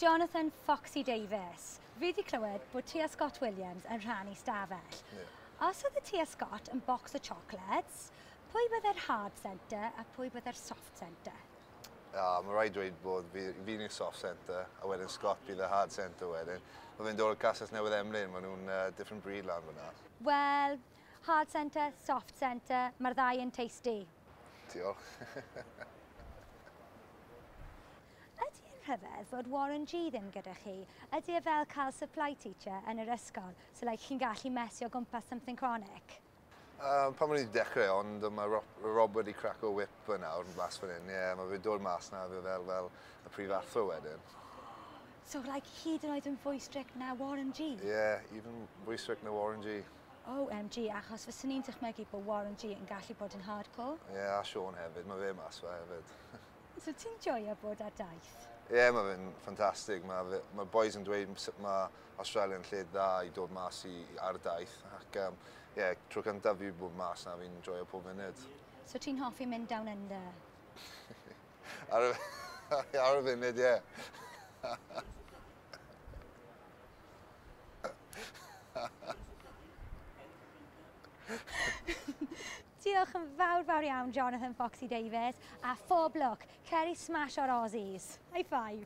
Jonathan Foxy Davies, fi wedi clywed bod ti a Scott Williams yn rhannu stafell. Yeah. Os oedd y ti a Scott yn box o chocolates, pwy bydde'r hard centre a pwy bydde'r soft centre? Ah, mae rhaid dweud bod fi'n fi soft centre, a wedyn Scott bydd y hard centre wedyn. Mae fe'n dod o Castell Newydd Emlyn, maen nhw'n different breed lan fyna. Wel, hard centre, soft centre, mae'r ddau yn tasty. Diolch. Ydy e'n rhyfedd fod Warren G ddim gyda chi? Ydy e fel cael supply teacher yn yr ysgol, so like, chi'n gallu mesio o gwmpas something chronic? Pan o'n i wedi dechrau, ond mae Rob wedi craco whip yn nawr mas fan hyn. Ie, yeah, mae fe'n dod mas na fe fel y prif athro wedyn. So, like, hyd yn oed yn fwy strict na Warren G? Ie, yeah, even fwy strict na Warren G. OMG, achos fyswn i'n dychmygu bod Warren G yn gallu bod yn hardcore. Ie, yeah, a Sean hefyd, mae fe mas fe hefyd. So ti'n joio bod ar daith? Ie, yeah, mae fe'n ffantastig. Mae boys yn dweud sut mae Australia yn lle dda i dod mas ar daith. Ac ie, tro cyntaf fi bod mas na, fi'n joio pob munud. So ti'n hoffi mynd down under? Ar y funud, ie. Diolch yn fawr fawr iawn, Jonathan Foxy Davies, a phob lwc. Cer i smash o'r Aussies. High five.